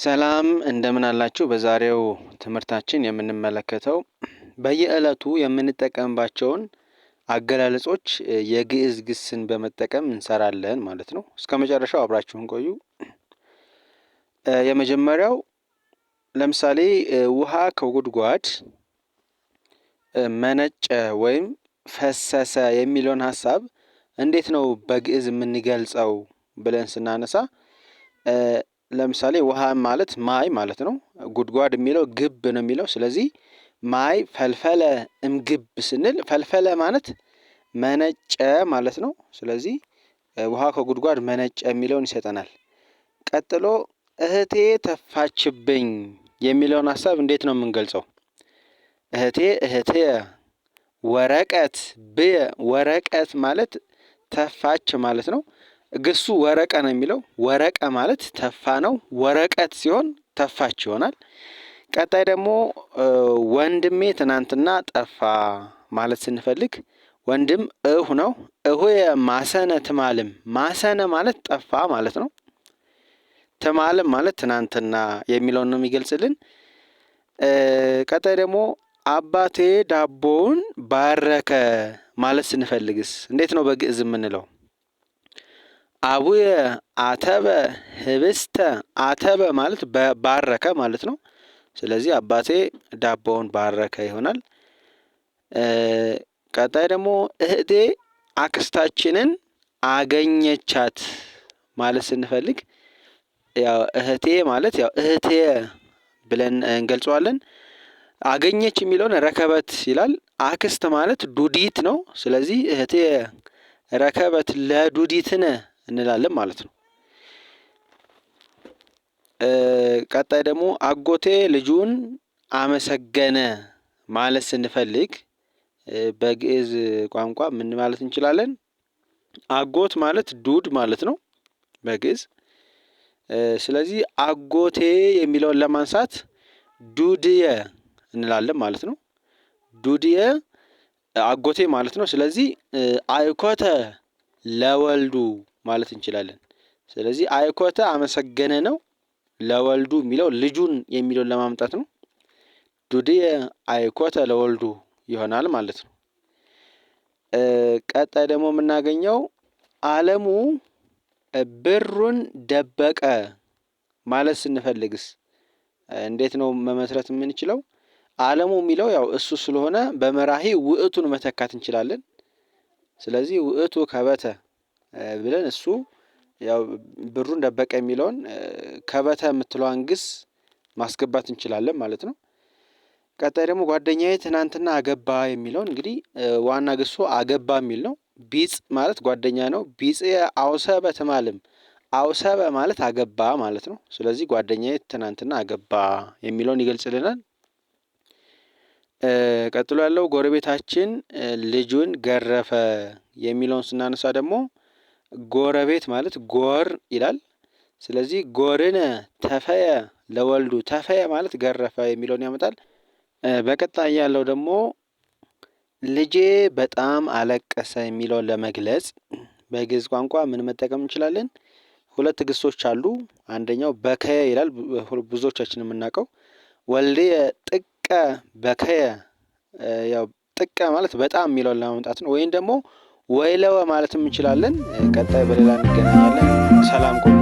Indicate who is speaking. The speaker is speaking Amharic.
Speaker 1: ሰላም እንደምን አላችሁ። በዛሬው ትምህርታችን የምንመለከተው በየዕለቱ የምንጠቀምባቸውን አገላለጾች የግዕዝ ግስን በመጠቀም እንሰራለን ማለት ነው። እስከ መጨረሻው አብራችሁን ቆዩ። የመጀመሪያው ለምሳሌ ውሃ ከጉድጓድ መነጨ ወይም ፈሰሰ የሚለውን ሀሳብ እንዴት ነው በግዕዝ የምንገልጸው ብለን ስናነሳ፣ ለምሳሌ ውሃ ማለት ማይ ማለት ነው። ጉድጓድ የሚለው ግብ ነው የሚለው። ስለዚህ ማይ ፈልፈለ እምግብ ስንል ፈልፈለ ማለት መነጨ ማለት ነው። ስለዚህ ውሃ ከጉድጓድ መነጨ የሚለውን ይሰጠናል። ቀጥሎ እህቴ ተፋችብኝ የሚለውን ሀሳብ እንዴት ነው የምንገልጸው? እህቴ እህቴ ወረቀት ብየ፣ ወረቀት ማለት ተፋች ማለት ነው። ግሱ ወረቀ ነው የሚለው። ወረቀ ማለት ተፋ ነው። ወረቀት ሲሆን ተፋች ይሆናል። ቀጣይ ደግሞ ወንድሜ ትናንትና ጠፋ ማለት ስንፈልግ ወንድም እሁ ነው። እሁየ ማሰነ ትማልም፣ ማሰነ ማለት ጠፋ ማለት ነው። ትማልም ማለት ትናንትና የሚለውን ነው የሚገልጽልን። ቀጣይ ደግሞ አባቴ ዳቦውን ባረከ ማለት ስንፈልግስ እንዴት ነው በግዕዝ የምንለው? አቡየ አተበ ህብስተ፣ አተበ ማለት ባረከ ማለት ነው። ስለዚህ አባቴ ዳቦውን ባረከ ይሆናል። ቀጣይ ደግሞ እህቴ አክስታችንን አገኘቻት ማለት ስንፈልግ ያው እህቴ ማለት ያው እህቴ ብለን እንገልጸዋለን። አገኘች የሚለውን ረከበት ይላል። አክስት ማለት ዱዲት ነው። ስለዚህ እህቴ ረከበት ለዱዲትነ እንላለን ማለት ነው። ቀጣይ ደግሞ አጎቴ ልጁን አመሰገነ ማለት ስንፈልግ በግዕዝ ቋንቋ ምን ማለት እንችላለን? አጎት ማለት ዱድ ማለት ነው በግዕዝ። ስለዚህ አጎቴ የሚለውን ለማንሳት ዱድየ እንላለን ማለት ነው። ዱድየ አጎቴ ማለት ነው። ስለዚህ አይኮተ ለወልዱ ማለት እንችላለን። ስለዚህ አይኮተ አመሰገነ ነው። ለወልዱ የሚለው ልጁን የሚለውን ለማምጣት ነው። ዱድየ አይኮተ ለወልዱ ይሆናል ማለት ነው። ቀጣይ ደግሞ የምናገኘው አለሙ ብሩን ደበቀ ማለት ስንፈልግስ እንዴት ነው መመስረት የምንችለው? አለሙ የሚለው ያው እሱ ስለሆነ በመራሂ ውእቱን መተካት እንችላለን። ስለዚህ ውእቱ ከበተ ብለን እሱ ያው ብሩን ደበቀ የሚለውን ከበተ የምትለዋን ግስ ማስገባት እንችላለን ማለት ነው። ቀጣይ ደግሞ ጓደኛዬ ትናንትና አገባ የሚለውን እንግዲህ ዋና ግሱ አገባ የሚል ነው። ቢጽ ማለት ጓደኛ ነው። ቢጽ አውሰበ ትማልም፣ አውሰበ ማለት አገባ ማለት ነው። ስለዚህ ጓደኛዬ ትናንትና አገባ የሚለውን ይገልጽልናል። ቀጥሎ ያለው ጎረቤታችን ልጁን ገረፈ የሚለውን ስናነሳ ደግሞ ጎረቤት ማለት ጎር ይላል። ስለዚህ ጎርነ ተፈየ ለወልዱ፣ ተፈየ ማለት ገረፈ የሚለውን ያመጣል። በቀጣይ ያለው ደግሞ ልጄ በጣም አለቀሰ የሚለውን ለመግለጽ በግዕዝ ቋንቋ ምን መጠቀም እንችላለን? ሁለት ግሶች አሉ። አንደኛው በከየ ይላል፣ ብዙዎቻችን የምናውቀው ወልድየ ጥቀ በከየ፣ ያው ጥቀ ማለት በጣም የሚለውን ለማምጣት ነው። ወይም ደግሞ ወይለወ ማለትም እንችላለን። ቀጣይ በሌላ እንገናኛለን። ሰላም ቆዩ።